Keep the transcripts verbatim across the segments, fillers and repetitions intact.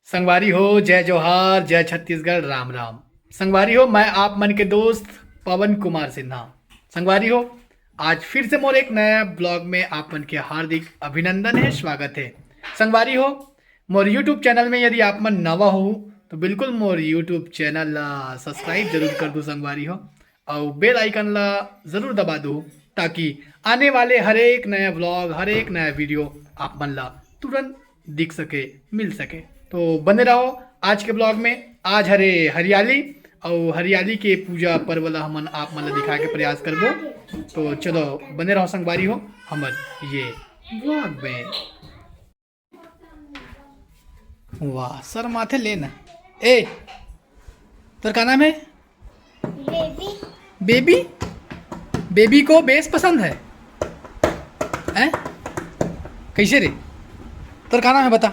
संगवारी हो, जय जोहार, जय छत्तीसगढ़, राम राम। संगवारी हो, मैं आप मन के दोस्त पवन कुमार सिन्हा। संगवारी हो, आज फिर से मोर एक नया ब्लॉग में आप मन के हार्दिक अभिनंदन है, स्वागत है। संगवारी हो, मोर YouTube चैनल में यदि आप मन नवा हो तो बिल्कुल मोर YouTube चैनल ला सब्सक्राइब जरूर कर दो संगवारी हो, और बेल आइकन ला जरूर दबा दो, ताकि आने वाले हर एक नया ब्लॉग, हर एक नया वीडियो आप मन ला तुरंत दिख सके, मिल सके। तो बने रहो आज के ब्लॉग में। आज हरे हरियाली, और हरियाली के पूजा पर्व ला हमन आप मन ला दिखाए के प्रयास करबो। तो चलो बने रहो संगवारी हो हमर ये ब्लॉग में। वाह, शर्माथे ले ना। ए, तोर का नाम है? बेबी। बेबी? बेबी को बेस पसंद है? हैं? कैसे रे? तोर का नाम है, बता।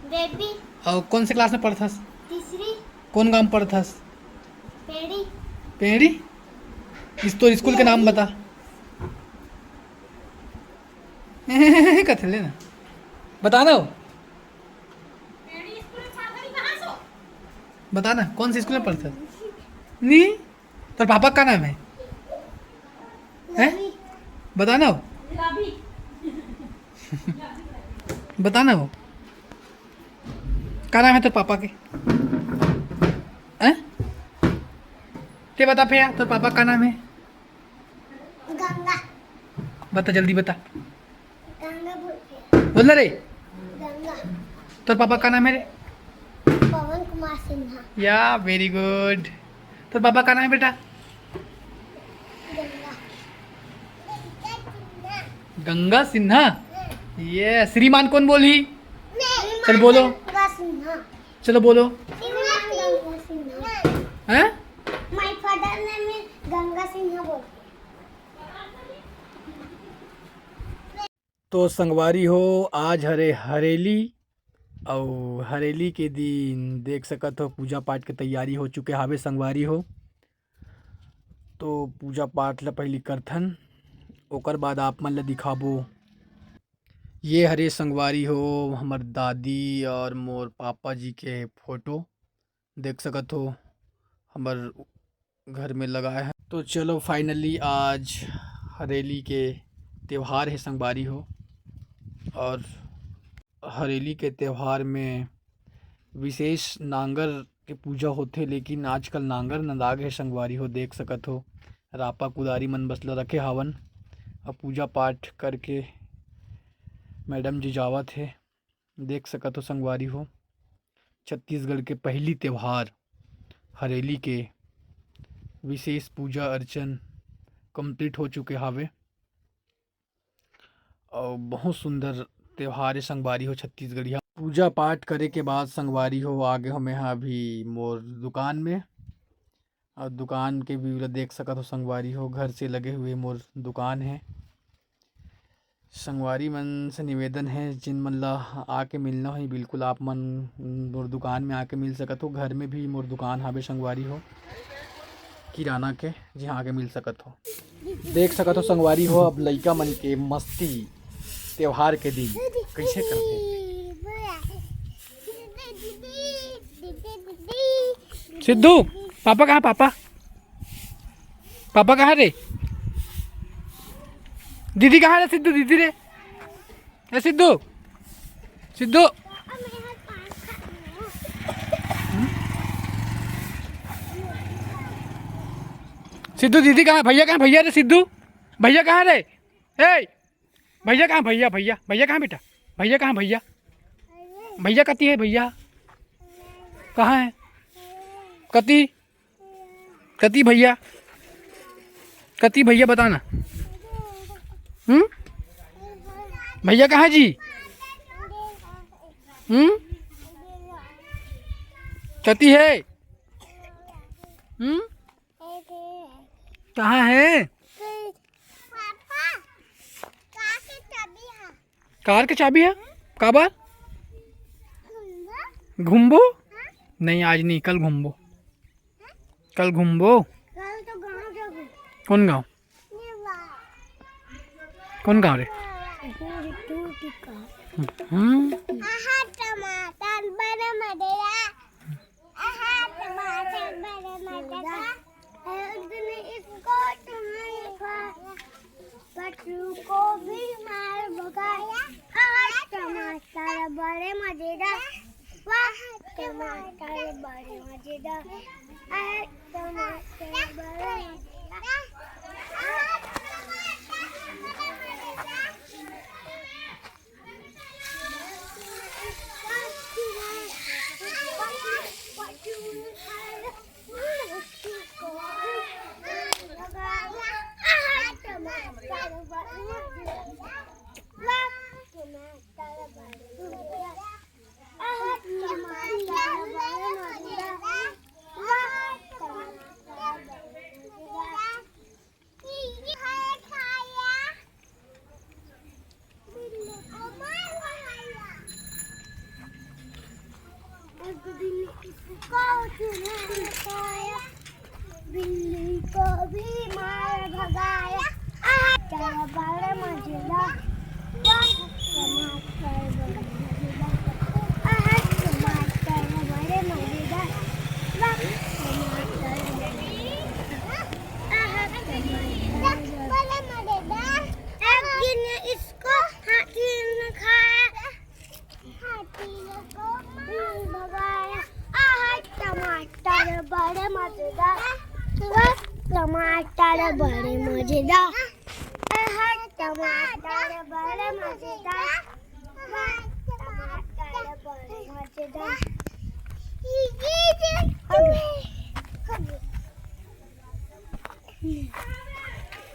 बेबी। और कौन से क्लास में पढ़थस? तीसरी। कौन गांव में पढ़थस? पेड़ी। पेड़ी? इस, तोर स्कूल के नाम बता। कथे ले ना, बता ना हो। बता ना, कौन से स्कूल में पढ़थस? नी, तोर पापा का नाम है? हैं? बता ना हो। बता ना हो। का नाम है तोर पापा के? हैं? ते बता भैया, तोर पापा का नाम है? गंगा। बता, जल्दी बता। गंगा बोल के। बोल ना रे। गंगा। तोर पापा का नाम है रे? पवन कुमार सिन्हा। या, very good। तोर पापा का नाम है बेटा? गंगा। गंगा सिन्हा। ये श्रीमान कौन बोलही? मैं। चल बोलो। गंगा सिन्हा। चलो बोलो। श्रीमान गंगा सिन्हा। हैं? My father name is Ganga Sinha बोल। तो संगवारी हो, आज हरे हरेली, अउ हरेली के दिन देख सकत हो पूजा पाठ के तैयारी हो चुके हावे संगवारी हो। तो पूजा पाठ ला पहिली करथन, ओकर बाद आप मन ला दिखाबो। ये हरे संगवारी हो हमर दादी और मोर पापा जी के फोटो, देख सकत हो हमर घर में लगाए हैं। तो चलो finally आज हरेली के त्यौहार है संगवारी हो, और हरेली के त्यौहार में विशेष नांगर के पूजा होथे, लेकिन आजकल नांगर नंदा गे हे संगवारी हो, देख सकत हो रापा कुदारी मन बस ल रखे हावन। अब पूजा पाठ करके मैडम जी जावत हे, देख सकत हो संगवारी हो। छत्तीसगढ़ के पहली त्यौहार हरेली के विशेष पूजा अर्चन complete हो चुके हावे। और बहुत सुंदर त्यौहार है संगवारी हो छत्तीसगढ़िया। पूजा पाठ करे के बाद संगवारी हो आगे हमें हा अभी मोर दुकान में, और दुकान के view ला देख सकत हो संगवारी हो, घर से लगे हुए मोर दुकान है। संगवारी मन से निवेदन है, जिन मन ला आके मिलना होही, बिल्कुल आप मन मोर दुकान में आके मिल सकत हो। घर में भी मोर दुकान हावे संगवारी हो किराना के, जिहाँ आके मिल सकत हो। देख सकत हो संगवारी हो, अब लइका मन के मस्ती त्योहार के दिन कैसे करथे। सिद्धू, पापा कहाँ? पापा, पापा कहाँ रे? दीदी कहाँ रे सिद्धू? दीदी रे, ए सिद्धू, सिद्धू, सिद्धू दीदी कहाँ? भैया कहाँ? भैया रे सिद्धू, भैया कहाँ रे? ए, भैया कहाँ? भैया, भैया, भैया कहाँ बेटा? भैया कहाँ? भैया, भैया कति है भैया? कहाँ है? कति, कति भैया? कति भैया बताना। हम्म? भैया कहाँ जी? हम्म? कति है? हम्म? कहाँ है? कार के चाबी है? काबर? घूमबो? नहीं, आज नहीं, कल घूमबो। कल घूमबो। कौन गांव? कौन गांव रे? हम्म। टमाटर बड़े मजे। वाह, टमाटर बड़े मजेदार। आह, टमाटर बड़े मजेदार। आह, टमाटर बड़े मजेदार। एक दिन इसको चूल्हे में पकाया, बिल्ली को भी मार भगाया। आह, टमाटर बड़े मजेदार। वाह, टमाटर बड़े मजेदार। आह, टमाटर बड़े मजेदार। वाह, टमाटर बड़े, आह, टमाटर बड़े मजेदार। एक दिन इसको हाथी ने खाया। हाथी ने को मार भगाया। आह, टमाटर बड़े मजेदार। वाह, टमाटर बड़े मजेदार। आह, टमाटर बड़े मजेदार। वाह, टमाटर बड़े मजेदार। ये, ये, ये,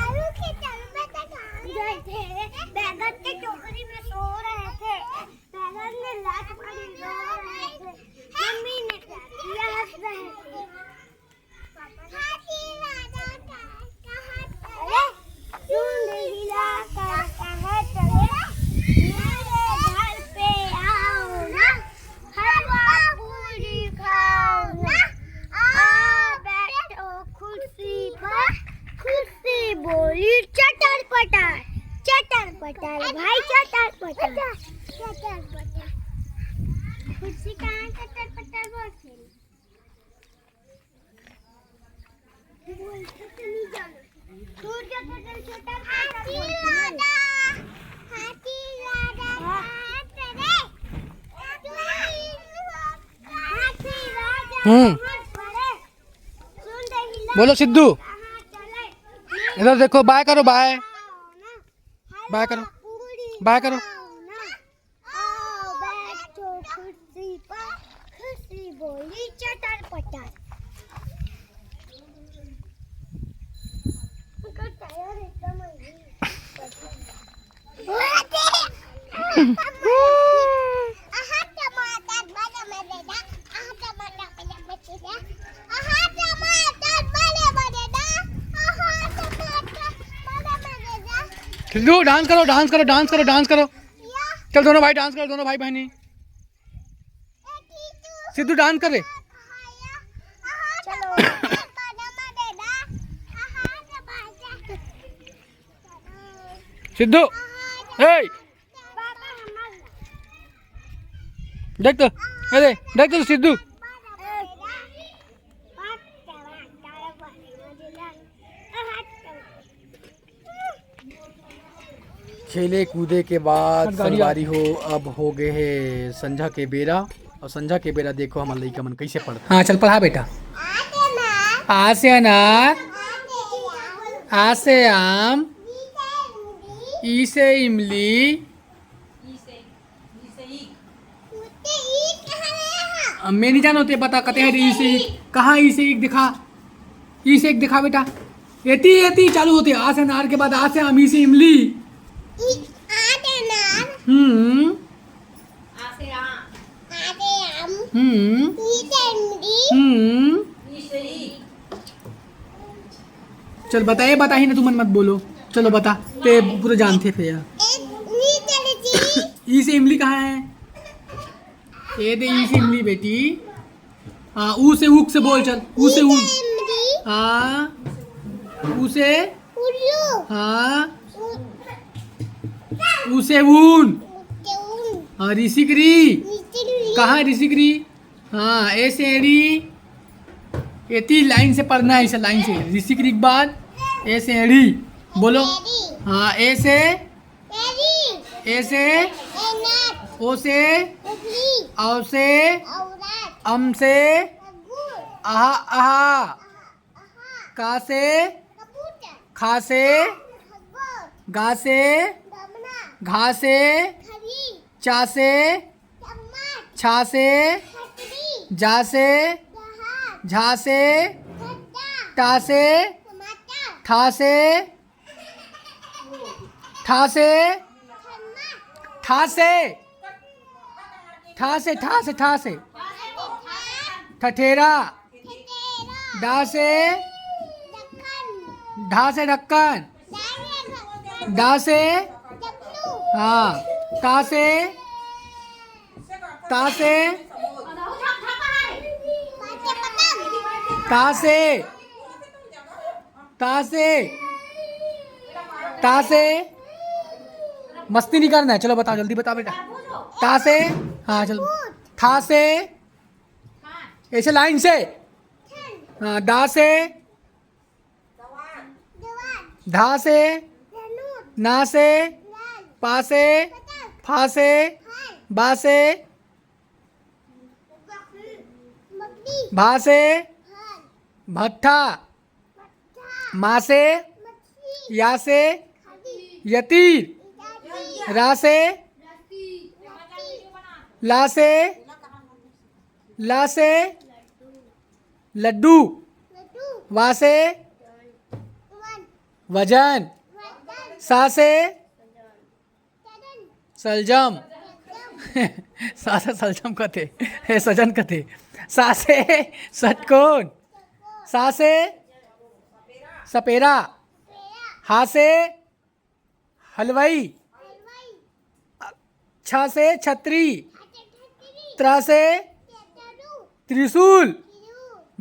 आलू के तलबा तक गए थे, बैगन के टोकरी में सो रहे थे, बैगन में लात पड़ी रो रहे थे। मम्मी ने यह हंस रहे थे। अरे, सुन रहीला, का कहाँ चले? मेरे घर पे आओ ना, हलवा पूरी खाओ ना। आ बैठो कुर्सी पर, कुर्सी बोली चटर पटर, चटर पटर भाई, चटर पटर। चटर पटर। कुर्सी कहाँ चटर पटर बोलते हैं? हम्म। बोलो सिद्धू, इधर देखो, बाय करो, बाय। बाय करो, बाय करो। आओ, बैठो कुर्सी पर, खुशी बोली चटर पटर। उनका टायर एकदम अजीब। आहा, टमाटर बड़े मजेदार। आहा, टमाटर बड़े मजेदार। आहा, टमाटर बड़े मजेदार। आहा, टमाटर बड़े मजेदार। सिद्धू, डांस करो, डांस करो, डांस करो, डांस करो। चल, दोनों भाई डांस करो, दोनों भाई बहनी। सिद्धू, डांस कर रे। सिद्धू, ए, देख तो, अरे देख तो सिद्धू। खेले कूदे के बाद संगवारी हो, अब हो गए हे संझा के बेरा। और संझा के बेरा देखो हमर लइका मन कैसे पढ़थे। हाँ, चल पढ़ा बेटा। आ से अनार, आ से आम, ई से इमली, अब मैं नहीं जानव, ते बता कते हे ई से ईख। कहाँ ई से ईख दिखा, ई से ईख दिखा बेटा। एती, एती चालू होथे, आ से अनार के बाद आ से आम, ई से इमली। ई, आ से अनार। हम्म। आ से आम। आ से आम। हम्म। ई से इमली। हम्म। ई से ईख। चल बता, ए बता ही ना, तुमन मत बोलो। चलो बता, ते पूरा जानथे फेर। ए, नी चले जी। ई से इमली कहाँ हे? ए दे, ई से इमली बेटी। हाँ, ऊ से ऊख से बोल, चल। ऊ से ऊन। इमली। हाँ। ऊ से? उल्लू। हाँ। उ- ऊ से ऊन। ऊ से ऊन। हाँ, ऋषि के री। ऋषि के री। कहाँ ऋषि के री? हाँ, ए से एड़ी। एती लाइन से पढ़ना हे, इसे लाइन से। ऋषि के री के बाद ए से एड़ी। बोलो। एड़ी। हाँ, ए से। एड़ी। ए से। एनाथ। ओ से। उगली। औ से, औरत। अम से, अंगूर। अहा, अहा। अहा, अहा। का से, कबूतर। खा से, खरगोश। गा से, गमला। घा से, घड़ी। चा से, चम्मच। छा से, छतरी। जा से, जहाज। झा से, झंडा। टा से, टमाटर। था से, ठा से, थर्मस। ठा से, ठा से, ठा से, ठा से। ठठेरा। ठठेरा। डा से, ढक्कन। ढा से ढक्कन। ढा से ढक्कन। डा से, डब्लू। हाँ। ता से, ता से, पतंग। ता से, ता से, ता से। मस्ती नहीं करना है, चलो बताओ, जल्दी बताओ बेटा। ता से, हाँ चलो। था से, ऐसे लाइन से। हाँ। दा से, धा से, ना से, पा से, फा से, बा से, भा से, भट्ठा, मा से, या से, यतीर, रा से, ला से, ला से, लड्डू, वा से, वजन, सा से, सलजम। सा से सलजम कथे, हे सजन कथे। सा से षटकोण, सा से सपेरा, हा से हलवाई, छा से छतरी, त्रा से त्रिशूल,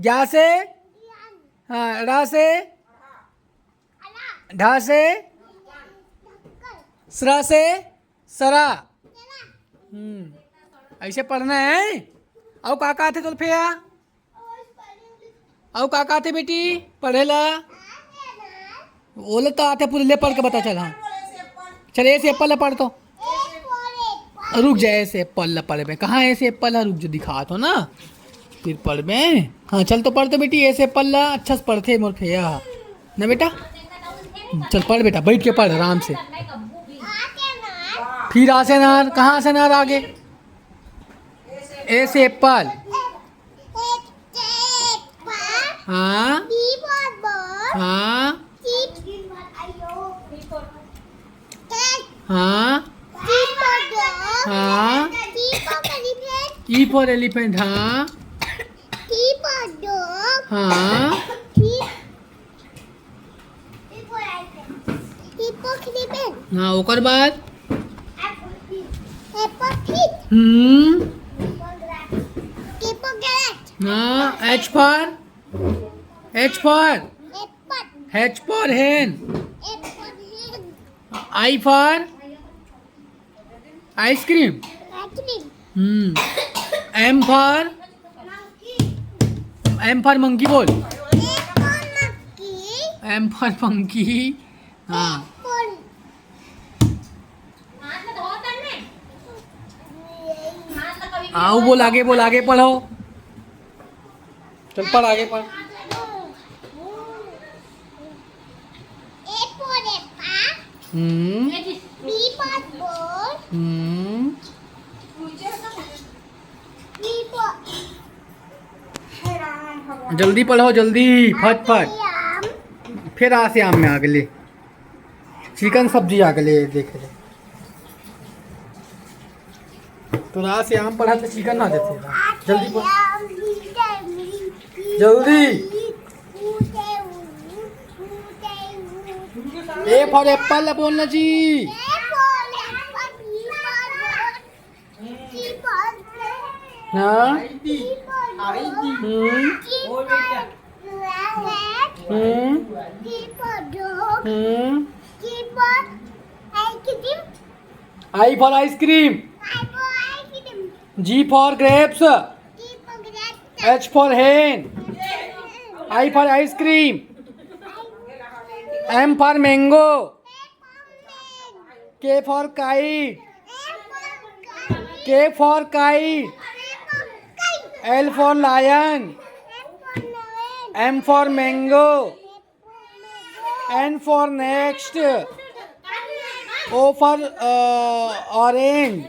ग्या से, हाँ, रा से, ढा से, सरा से, सरा। हम्म, ऐसे पढ़ना है। अउ का का आथे तोला फेया? अउ का का आथे बेटी पढ़े ला? ओला तो आथे पूरे, ले पढ़ के बता। चल, हाँ, चल, ए से एप्पल ला पढ़ तो। रुक जा, ए से एप्पल ला पढ़बे। कहाँ ए से एप्पल है? रुक जा, दिखात हों ना, फिर पढ़बे। हाँ, चल तो पढ़ तो बेटी, ए से एप्पल ला। अच्छा से पढ़थे मोर फेया ह ना बेटा। चल पढ़ बेटा, बैठ के पढ़ आराम से। फिर आ से अनार, कहाँ से अनार आगे? ए से एप्पल। हाँ। हाँ। हाँ। E for elephant, हाँ। हाँ। हाँ, ओकर बाद? हम्म। हाँ, H for, H for, H for hen. I for ice cream. Hmm. M for, M for monkey बोल। M for monkey। हाँ। आओ बोल, आगे बोल, आगे पढ़ो। चल पढ़, आगे पढ़। A for apple. Hmm. B for ball. Hmm. B for जल्दी पढ़ो, जल्दी, फट फट। आम। फिर आ से आम में आ गेले, चिकन सब्जी आ गेले, देख ले। तो रात से आम पढ़ा तो चिकन ना देते। जल्दी पढ़। जल्दी। A for apple बोलना जी। हाँ। हम्म। हम्म। हम्म। I for ice cream. G for grapes. H for hen. I for ice cream. M for mango. K for kite. K for kite. L for lion. M for mango. N for next. O for uh, orange.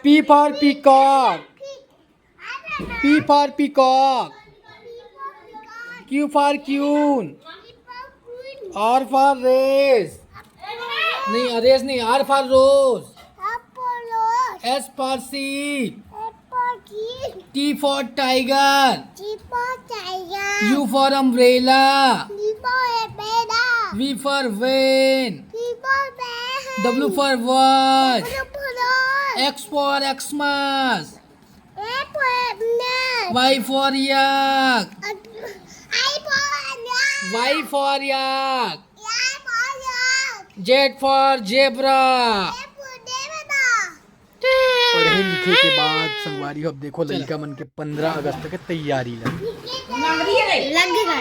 P for peacock. P for peacock. Q for queen. R for race. नहीं, race नहीं, R for rose. S for sheep. T for tiger. U for umbrella. V for van. W for watch. X for Xmas. Y for yak. Y for yak. Z for zebra. पढ़े लिखे के बाद संगवारी हो, अब देखो लइका मन के पंद्रह अगस्त के तैयारी ला। लग गया ना।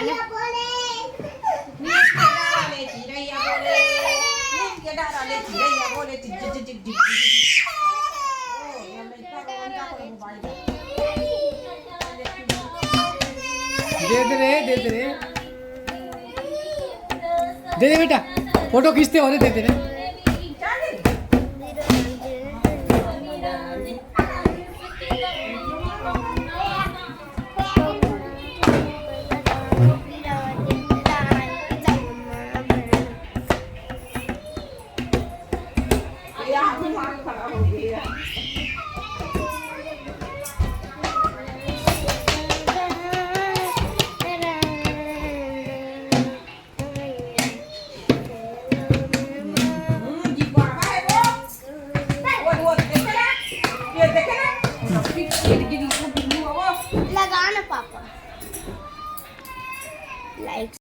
दे दे रे, दे दे रे। दे दे बेटा, फोटो खींचते हो रे, दे दे रे। लगा ना पापा। लाइक